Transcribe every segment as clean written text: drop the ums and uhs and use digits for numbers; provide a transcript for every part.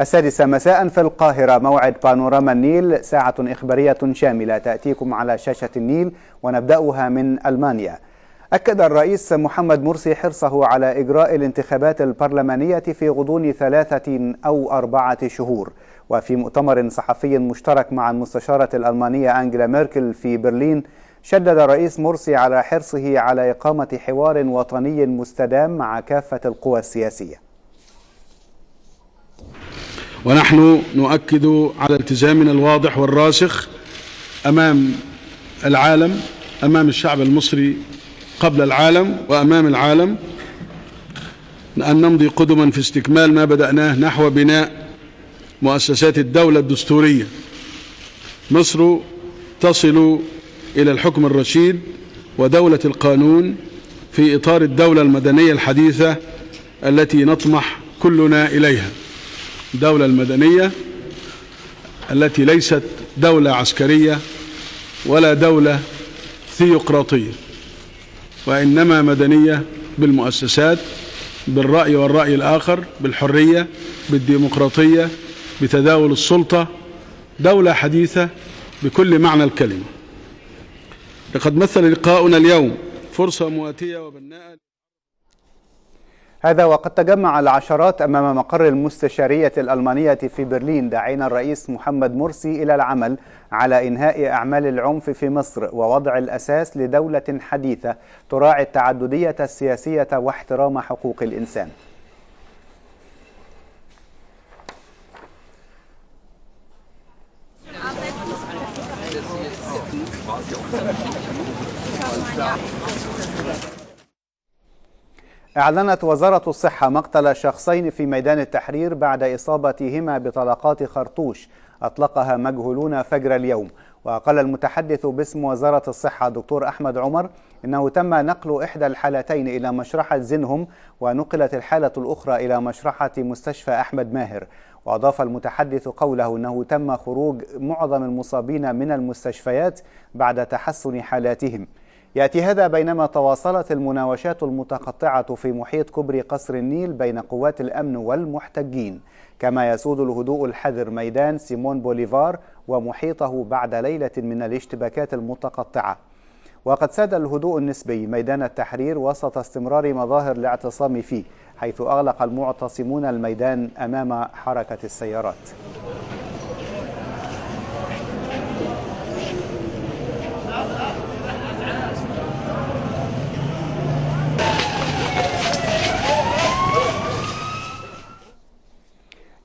السادسة مساء في القاهرة، موعد بانوراما النيل، ساعة إخبارية شاملة تأتيكم على شاشة النيل، ونبدأها من ألمانيا. أكد الرئيس محمد مرسي حرصه على إجراء الانتخابات البرلمانية في غضون 3 أو 4 شهور. وفي مؤتمر صحفي مشترك مع المستشارة الألمانية أنجيلا ميركل في برلين، شدد الرئيس مرسي على حرصه على إقامة حوار وطني مستدام مع كافة القوى السياسية. ونحن نؤكد على التزامنا الواضح والراسخ أمام العالم، أمام الشعب المصري قبل العالم وأمام العالم، أن نمضي قدما في استكمال ما بدأناه نحو بناء مؤسسات الدولة الدستورية. مصر تصل إلى الحكم الرشيد ودولة القانون في إطار الدولة المدنية الحديثة التي نطمح كلنا إليها. الدولة المدنية التي ليست دولة عسكرية ولا دولة ثيوقراطية، وإنما مدنية بالمؤسسات، بالرأي والرأي الآخر، بالحرية، بالديمقراطية، بتداول السلطة، دولة حديثة بكل معنى الكلمة. لقد مثل لقاؤنا اليوم فرصة مواتية وبناءة. هذا وقد تجمع العشرات أمام مقر المستشارية الألمانية في برلين، داعين الرئيس محمد مرسي إلى العمل على إنهاء أعمال العنف في مصر ووضع الأساس لدولة حديثة تراعي التعددية السياسية واحترام حقوق الإنسان. أعلنت وزارة الصحة مقتل شخصين في ميدان التحرير بعد إصابتهما بطلقات خرطوش أطلقها مجهولون فجر اليوم. وقال المتحدث باسم وزارة الصحة دكتور أحمد عمر إنه تم نقل إحدى الحالتين إلى مشرحة زنهم، ونقلت الحالة الأخرى إلى مشرحة مستشفى أحمد ماهر. وأضاف المتحدث قوله أنه تم خروج معظم المصابين من المستشفيات بعد تحسن حالاتهم. يأتي هذا بينما تواصلت المناوشات المتقطعة في محيط كوبري قصر النيل بين قوات الأمن والمحتجين، كما يسود الهدوء الحذر ميدان سيمون بوليفار ومحيطه بعد ليلة من الاشتباكات المتقطعة. وقد ساد الهدوء النسبي ميدان التحرير وسط استمرار مظاهر الاعتصام فيه، حيث أغلق المعتصمون الميدان أمام حركة السيارات.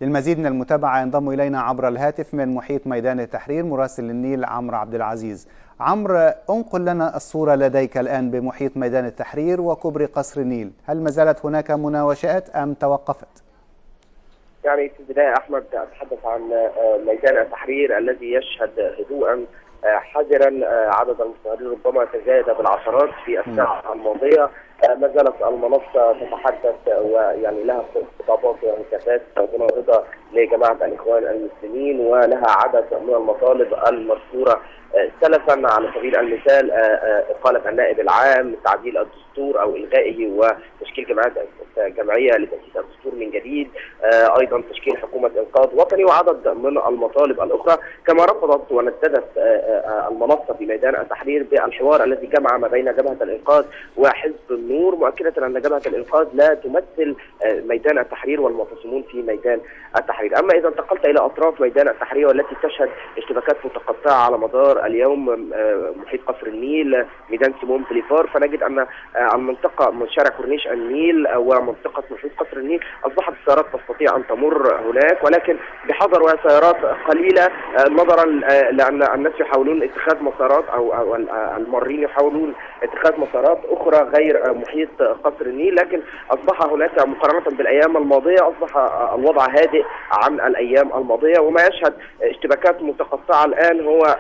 للمزيد من المتابعة ينضم إلينا عبر الهاتف من محيط ميدان التحرير مراسل النيل عمرو عبد العزيز. عمرو، انقل لنا الصورة لديك الآن بمحيط ميدان التحرير وكوبري قصر النيل، هل ما زالت هناك مناوشات أم توقفت؟ يعني في البداية أحمد أتحدث عن ميدان التحرير الذي يشهد هدوءا حذرا. عدد المتظاهرين ربما تزايد بالعشرات في الساعة الماضية. ما زالت المنصة تتحدث ويعني لها خطابات وهتافات مناهضة لجماعة الإخوان المسلمين، ولها عدد من المطالب المذكورة سلفا. على سبيل المثال إقالة النائب العام، تعديل الدستور أو إلغائه وتشكيل جمعية لتأسيس الدستور من جديد، أيضا تشكيل حكومة إنقاذ وطني، وعدد من المطالب الأخرى. كما رفضت ونددت المنصة في ميدان التحرير بالحوار الذي جمع ما بين جبهة الإنقاذ وحزب النور، مؤكدة أن جبهة الإنقاذ لا تمثل ميدان التحرير والمعتصمون في ميدان التحرير. أما إذا انتقلت إلى أطراف ميدان التحرير والتي تشهد اشتباكات متقطعة على مدار اليوم، محيط قصر النيل، ميدان سيمون بوليفار، فنجد أن المنطقة من شارع كورنيش النيل ومنطقة محيط قصر النيل أصبحت السيارات تستطيع أن تمر هناك، ولكن بحذر وسيارات قليلة، نظرا لأن الناس يحاولون اتخاذ مسارات أو المارين يحاولون اتخاذ مسارات أخرى غير محيط قصر النيل. لكن أصبح هناك مقارنة بالأيام الماضية أصبح الوضع هادئ عن الأيام الماضية، وما يشهد اشتباكات متقطعة الآن هو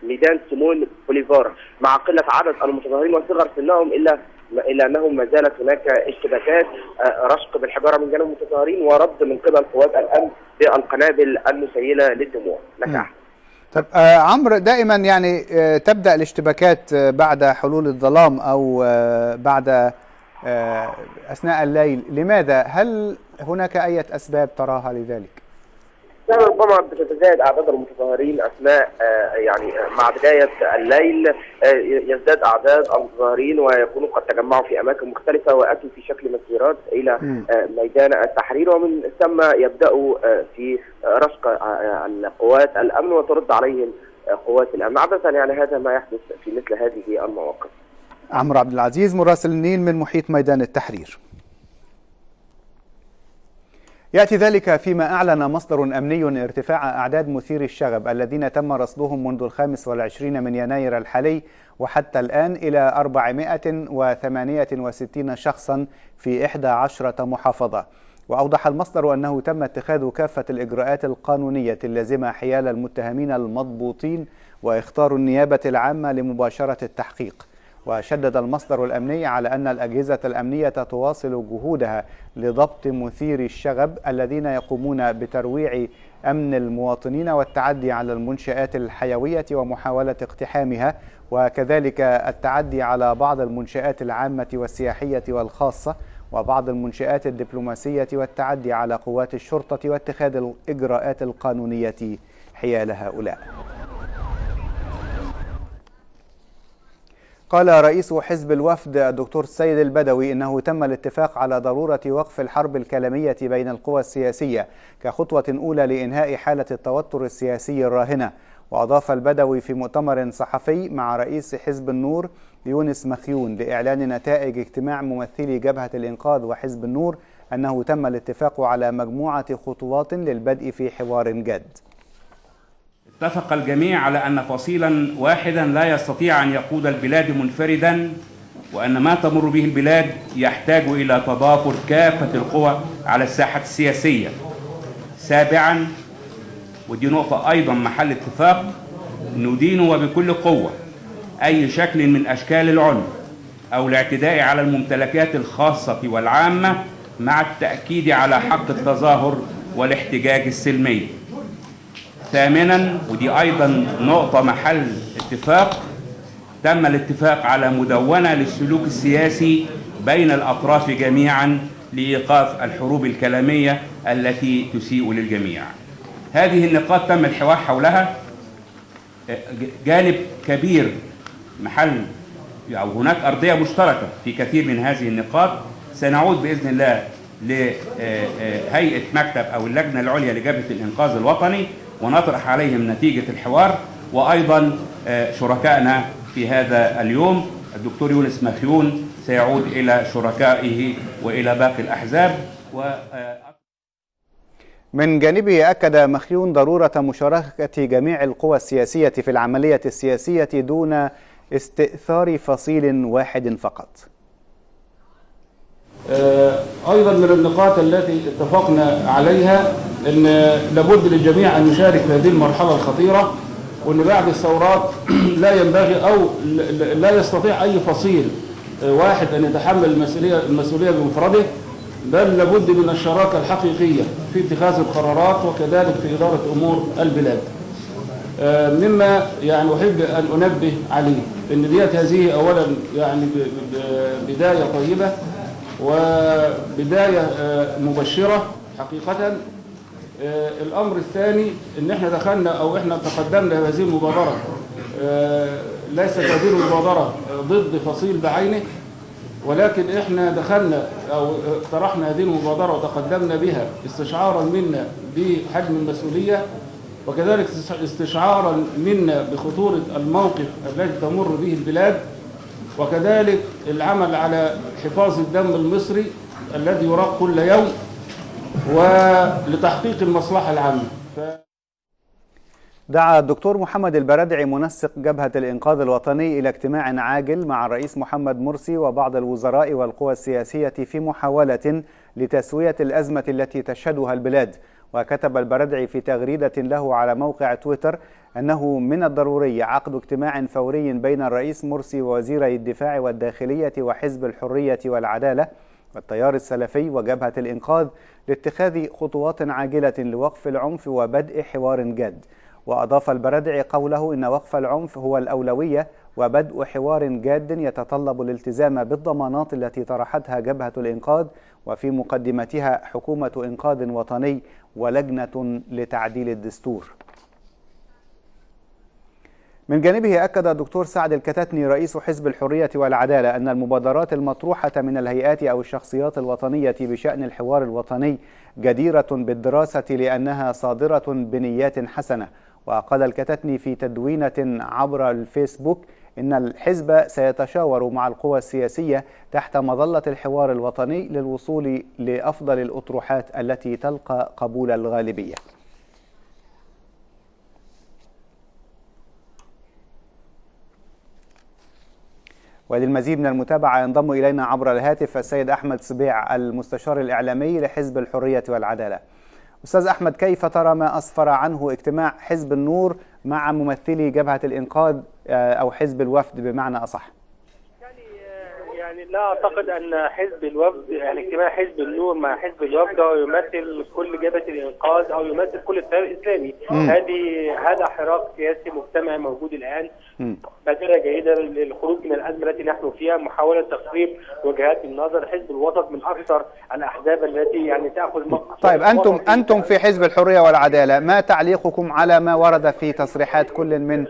ميدان سيمون بوليفار، مع قلة عدد المتظاهرين وصغر سنهم إلا أنه ما زالت هناك اشتباكات، رشق بالحجارة من جانب المتظاهرين ورد من قبل قوات الأمن بالقنابل المسيلة للدموع. لك طب عمرو، دائما يعني تبدأ الاشتباكات بعد حلول الظلام أو بعد أثناء الليل، لماذا؟ هل هناك أي أسباب تراها لذلك؟ ربما بتتزايد اعداد المتظاهرين اثناء يعني مع بدايه الليل، يزداد اعداد المتظاهرين ويكونوا قد تجمعوا في اماكن مختلفه واتوا في شكل مسيرات الى ميدان التحرير، ومن ثم يبداوا في رشق قوات الامن وترد عليهم قوات الامن. عاده يعني هذا ما يحدث في مثل هذه المواقف. عمرو عبد العزيز مراسل النيل من محيط ميدان التحرير. يأتي ذلك فيما أعلن مصدر أمني ارتفاع أعداد مثيري الشغب الذين تم رصدهم منذ 25 من يناير الحالي وحتى الآن إلى 468 شخصا في 11 محافظة. وأوضح المصدر أنه تم اتخاذ كافة الإجراءات القانونية اللازمة حيال المتهمين المضبوطين واختار النيابة العامة لمباشرة التحقيق. وشدد المصدر الأمني على أن الأجهزة الأمنية تواصل جهودها لضبط مثيري الشغب الذين يقومون بترويع أمن المواطنين والتعدي على المنشآت الحيوية ومحاولة اقتحامها، وكذلك التعدي على بعض المنشآت العامة والسياحية والخاصة وبعض المنشآت الدبلوماسية والتعدي على قوات الشرطة واتخاذ الإجراءات القانونية حيال هؤلاء. قال رئيس حزب الوفد الدكتور السيد البدوي إنه تم الاتفاق على ضرورة وقف الحرب الكلامية بين القوى السياسية كخطوة أولى لإنهاء حالة التوتر السياسي الراهنة. وأضاف البدوي في مؤتمر صحفي مع رئيس حزب النور يونس مخيون لإعلان نتائج اجتماع ممثلي جبهة الإنقاذ وحزب النور أنه تم الاتفاق على مجموعة خطوات للبدء في حوار جاد. اتفق الجميع على أن فصيلا واحدا لا يستطيع أن يقود البلاد منفردا، وأن ما تمر به البلاد يحتاج إلى تضافر كافة القوى على الساحة السياسية. سابعا، ودي نقطة أيضا محل اتفاق، ندين وبكل قوة أي شكل من أشكال العنف أو الاعتداء على الممتلكات الخاصة والعامة، مع التأكيد على حق التظاهر والاحتجاج السلمي. ثامنا، ودي أيضا نقطة محل اتفاق، تم الاتفاق على مدونة للسلوك السياسي بين الأطراف جميعا لإيقاف الحروب الكلامية التي تسيء للجميع. هذه النقاط تم الحوار حولها. جانب كبير محل أو هناك أرضية مشتركة في كثير من هذه النقاط. سنعود بإذن الله لهيئة مكتب أو اللجنة العليا لجبهة الإنقاذ الوطني ونطرح عليهم نتيجة الحوار، وأيضا شركائنا في هذا اليوم الدكتور يونس مخيون سيعود إلى شركائه وإلى باقي الأحزاب. من جانبه أكد مخيون ضرورة مشاركة جميع القوى السياسية في العملية السياسية دون استئثار فصيل واحد فقط. أيضا من النقاط التي اتفقنا عليها أن لابد للجميع أن يشارك في هذه المرحلة الخطيرة، وأن بعد الثورات لا ينبغي أو لا يستطيع أي فصيل واحد أن يتحمل المسؤولية بمفرده، بل لابد من الشراكة الحقيقية في اتخاذ القرارات وكذلك في إدارة أمور البلاد. مما يعني أحب أن أنبه عليه أن هذه أولا يعني بداية طيبة وبداية مبشرة حقيقة. الأمر الثاني أن احنا دخلنا أو احنا تقدمنا بهذه المبادرة، ليست هذه المبادرة ضد فصيل بعينه، ولكن احنا دخلنا أو اقترحنا هذه المبادرة وتقدمنا بها استشعارا منا بحجم المسؤولية، وكذلك استشعارا منا بخطورة الموقف الذي تمر به البلاد، وكذلك العمل على حفاظ الدم المصري الذي يراق كل يوم ولتحقيق المصلحة العامة. دعا الدكتور محمد البرادعي منسق جبهة الإنقاذ الوطني إلى اجتماع عاجل مع الرئيس محمد مرسي وبعض الوزراء والقوى السياسية في محاولة لتسوية الأزمة التي تشهدها البلاد. وكتب البرادعي في تغريدة له على موقع تويتر أنه من الضروري عقد اجتماع فوري بين الرئيس مرسي ووزيري الدفاع والداخلية وحزب الحرية والعدالة والتيار السلفي وجبهة الإنقاذ لاتخاذ خطوات عاجلة لوقف العنف وبدء حوار جاد. وأضاف البرادعي قوله إن وقف العنف هو الأولوية وبدء حوار جاد يتطلب الالتزام بالضمانات التي طرحتها جبهة الإنقاذ وفي مقدمتها حكومة إنقاذ وطني ولجنة لتعديل الدستور. من جانبه أكد الدكتور سعد الكتاتني رئيس حزب الحرية والعدالة أن المبادرات المطروحة من الهيئات أو الشخصيات الوطنية بشأن الحوار الوطني جديرة بالدراسة لأنها صادرة بنيات حسنة. وقال الكتاتني في تدوينة عبر الفيسبوك إن الحزب سيتشاور مع القوى السياسية تحت مظلة الحوار الوطني للوصول لأفضل الأطروحات التي تلقى قبول الغالبية. وللمزيد من المتابعة ينضم إلينا عبر الهاتف السيد أحمد سبيع المستشار الإعلامي لحزب الحرية والعدالة. أستاذ أحمد، كيف ترى ما أسفر عنه اجتماع حزب النور مع ممثلي جبهة الإنقاذ أو حزب الوفد بمعنى أصح؟ يعني لا أعتقد أن حزب الوفد، يعني اجتماع حزب النور مع حزب الوفد هو يمثل كل جبهة الإنقاذ أو يمثل كل التيار الإسلامي. هذا حراك سياسي مجتمعي موجود الآن، بادرة جيدة للخروج من الأزمة التي نحن فيها، محاولة تقريب وجهات النظر. حزب الوسط من أكثر الأحزاب التي يعني تأخذ موقف. طيب أنتم في حزب الحرية والعدالة، ما تعليقكم على ما ورد في تصريحات كل من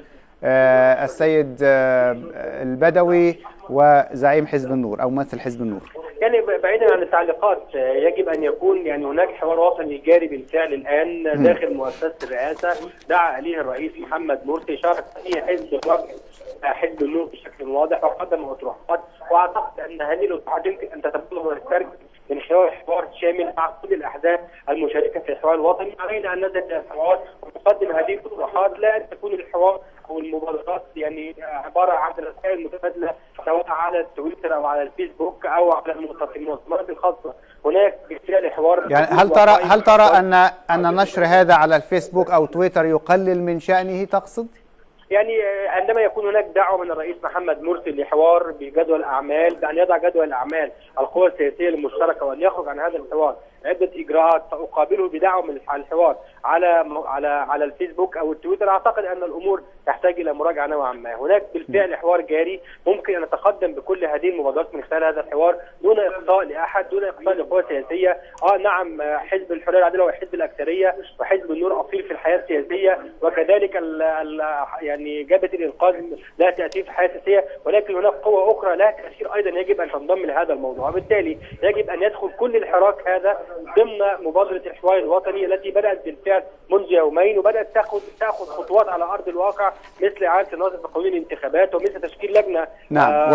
السيد البدوي وزعيم حزب النور أو ممثل حزب النور؟ يعني بعيدا عن التعليقات، يجب أن يكون يعني هناك حوار وطني جاري بالفعل الآن داخل مؤسسة الرئاسة دعا إليه الرئيس محمد مرسي، شارك فيه حزب النور بشكل واضح وقدم أطروحات، وأعتقد أن هذه الأطروحات يمكن أن تتبلغ وتسترجع من خلال حوار شامل مع كل الأحزاب المشاركة في الحوار الوطني. علينا أن نبدأ الحوار ونقدم هذه الأطروحات، لا أن تكون الحوار أو المبادرات يعني عبارة عن رسائل متبادلة سواء على التويتر أو على الفيسبوك أو على المنظمات الخاصة. هناك بالفعل حوار. يعني هل ترى أن نشر هذا على الفيسبوك أو تويتر يقلل من شأنه تقصد؟ يعني عندما يكون هناك دعوة من الرئيس محمد مرسي لحوار بجدول الأعمال، بأن يضع جدول الأعمال القوى السياسية المشتركة وأن يخرج عن هذا الحوار عدة إجراءات فأقابله بدعوة من الحوار على الفيسبوك أو التويتر، أعتقد أن الأمور تحتاج إلى مراجعة نوعا ما. هناك بالفعل حوار جاري، ممكن أن نتقدم بكل هذه المبادرات من خلال هذا الحوار دون إقصاء لأحد، دون إقصاء لقوى سياسية. نعم، حزب الحرية والعدالة وحزب الأكثرية وحزب النور أصيل في الحياة السياسية، وكذلك يعني جبهة الإنقاذ لها تأثير في الحياة السياسية، ولكن هناك قوى أخرى لها تأثير أيضا يجب أن تنضم لهذا الموضوع، وبالتالي يجب أن يدخل كل الحراك هذا ضمن مبادرة الحوار الوطني التي بدأت بالفعل منذ يومين، وبدأت تأخذ خطوات على أرض الواقع مثل إعادة النظر في قوانين الانتخابات ومثل تشكيل لجنة. نعم،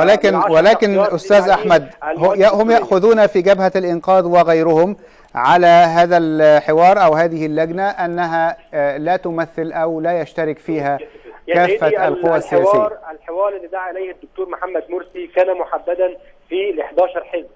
ولكن أستاذ أحمد، هم يأخذون في جبهة الإنقاذ وغيرهم على هذا الحوار أو هذه اللجنة أنها لا تمثل أو لا يشترك فيها كافة القوى السياسية. الحوار الذي دعا إليه الدكتور محمد مرسي كان محددا في 11 حزب.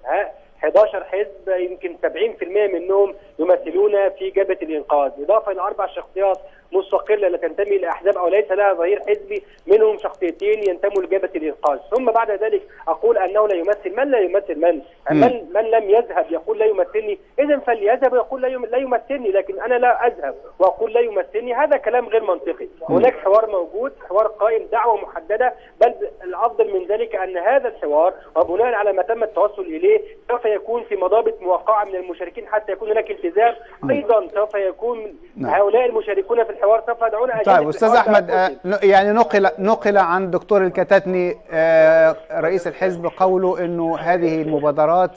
11 حزب يمكن 70% منهم يمثلون في جبهة الإنقاذ، إضافة إلى 4 شخصيات مستقلة لا تنتمي لأحزاب أو ليس لها ظهير حزبي، منهم شخصيتين ينتموا لجبهة الإنقاذ. ثم بعد ذلك أقول أنه لا يمثل من لا يمثل من لم يذهب يقول لا يمثلني، إذن فليذهب ويقول لا يمثلني، لكن أنا لا أذهب وأقول لا يمثلني، هذا كلام غير منطقي. هناك حوار موجود، حوار قائم، دعوة محددة، بل الأفضل من ذلك أن هذا الحوار وبناء على ما تم التوصل إليه سوف يكون في مضابط موقعة من المشاركين حتى يكون هناك التزام. أيضا سوف يكون هؤلاء المشاركون في الحوار سوف يدعون أجندة. طيب أستاذ أحمد، يعني نقل عن دكتور الكتاتني رئيس الحزب قوله إنه هذه المبادرات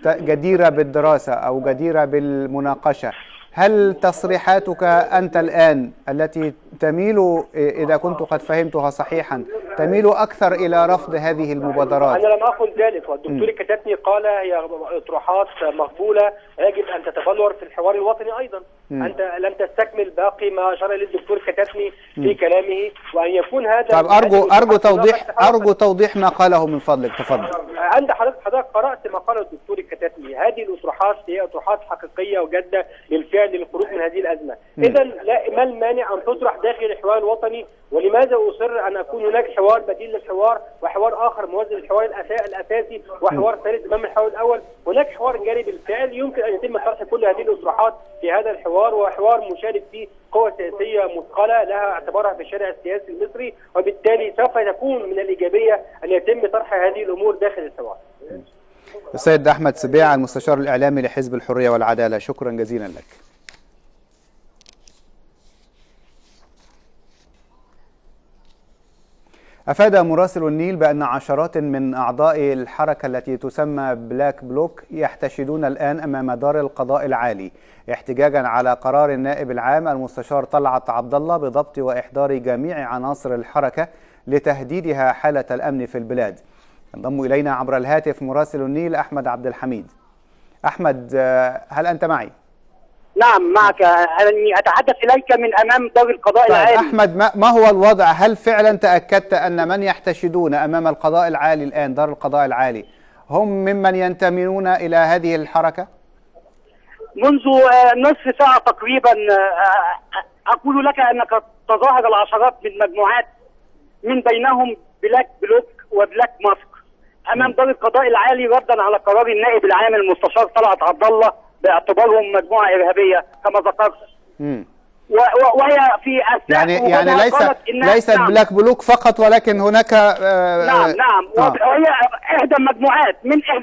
جديرة بالدراسة أو جديرة بالمناقشة. هل تصريحاتك أنت الآن التي تميل، إذا كنت قد فهمتها صحيحا، تميل أكثر إلى رفض هذه المبادرات؟ أنا لم أقل ذلك، والدكتور الكتاتني قال هي اطروحات مقبولة يجب أن تتبلور في الحوار الوطني أيضا. أنت لم تستكمل باقي ما أشار إليه الدكتور الكتاتني في كلامه، وأن يكون هذا. طيب أرجو توضيح ما قاله من فضلك، تفضل. عند حضرتك قرأت ما قاله الدكتور الكتاتني، هذه الأطروحات هي أطروحات حقيقية وجادة بالفعل للخروج من هذه الأزمة. إذا ما المانع أن تطرح داخل الحوار الوطني؟ ولماذا أصر أن أكون هناك حوار حوار بديل للحوار، وحوار اخر موازي للحوار الاساسي، وحوار ثالث امام الحوار الاول. هناك حوار جاري بالفعل يمكن ان يتم طرح كل هذه الاطروحات في هذا الحوار، وحوار مشارك فيه قوى سياسيه مثقله لها اعتبارها في الشارع السياسي المصري، وبالتالي سوف تكون من الايجابيه ان يتم طرح هذه الامور داخل الحوار. السيد أحمد سبيع المستشار الإعلامي لحزب الحرية والعدالة، شكرا جزيلا لك. أفاد مراسل النيل بأن عشرات من أعضاء الحركة التي تسمى بلاك بلوك يحتشدون الآن أمام دار القضاء العالي احتجاجا على قرار النائب العام المستشار طلعت عبد الله بضبط وإحضار جميع عناصر الحركة لتهديدها حالة الأمن في البلاد. ينضم إلينا عبر الهاتف مراسل النيل أحمد عبد الحميد. أحمد، هل أنت معي؟ نعم معك، أنني أتحدث إليك من أمام دار القضاء العالي. أحمد، ما هو الوضع؟ هل فعلا تأكدت أن من يحتشدون أمام القضاء العالي الآن دار القضاء العالي هم ممن ينتمون إلى هذه الحركة؟ منذ نصف ساعة تقريبا أقول لك أنك تظاهر العشرات من مجموعات من بينهم بلاك بلوك وبلاك ماسك أمام دار القضاء العالي ردا على قرار النائب العام المستشار طلعت عبد الله باعتبارهم مجموعة إرهابية كما ذكرت. وهي في أثناء يعني ليست نعم. بلاك بلوك فقط، ولكن هناك نعم وهي إحدى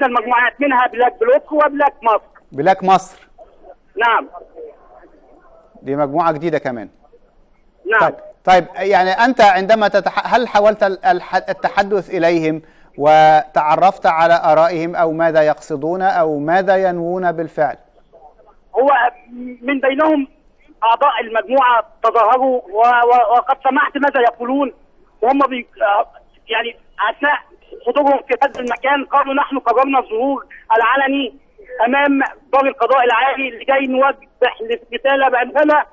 المجموعات منها بلاك بلوك وبلاك مصر. بلاك مصر نعم، دي مجموعة جديدة كمان. نعم. طيب يعني أنت عندما هل حاولت التحدث إليهم وتعرفت على آرائهم أو ماذا يقصدون أو ماذا ينوون بالفعل؟ هو من بينهم أعضاء المجموعة تظاهروا وقد سمعت ماذا يقولون، وهم يعني أثناء حضورهم في هذا المكان قالوا نحن قررنا الظهور العلني أمام دار القضاء العالي لكي نوضح رسالة بأننا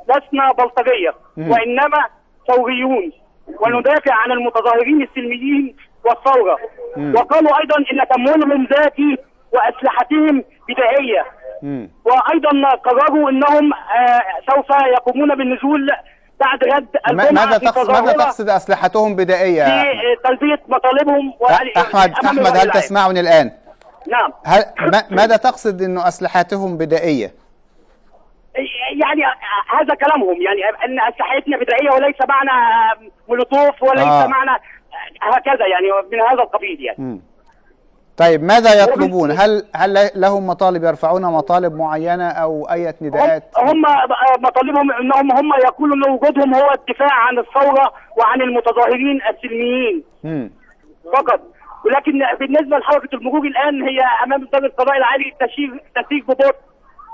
لسنا بلطجية وإنما ثوريون وندافع عن المتظاهرين السلميين والثورة. وقالوا أيضا إن تمويلهم ذاتي وأسلحتهم بدائية. وأيضا قرروا أنهم سوف يقومون بالنزول بعد غد الجمعة. ماذا تقصد أسلحتهم بدائية؟ في تلبية مطالبهم. أحمد هل تسمعني الآن؟ نعم. ماذا تقصد أنه أسلحتهم بدائية؟ يعني هذا كلامهم، يعني أن أسلحتنا بدائية وليس معنا مولوتوف وليس معنا هكذا، يعني من هذا القبيل يعني. طيب ماذا يطلبون؟ هل لهم مطالب، يرفعون مطالب معينة أو أي نداءات؟ هم مطالبهم أنهم هم يقولوا أن وجودهم هو الدفاع عن الثورة وعن المتظاهرين السلميين فقط. ولكن بالنسبة لحركة المرور الآن هي أمام دار القضاء العالي تسير ببطء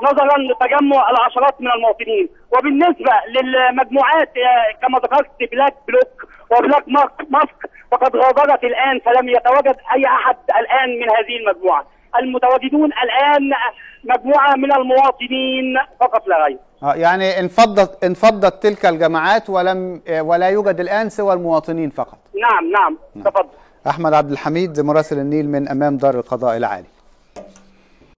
نظرا لتجمع العشرات من المواطنين. وبالنسبة للمجموعات كما ذكرت بلاك بلوك وبلاك ماسك فقد غادرت الآن، فلم يتواجد أي أحد الآن من هذه المجموعة. المتواجدون الآن مجموعة من المواطنين فقط لا غير. يعني انفضت تلك الجماعات ولا يوجد الآن سوى المواطنين فقط. نعم تفضل. أحمد عبد الحميد مراسل النيل من أمام دار القضاء العالي.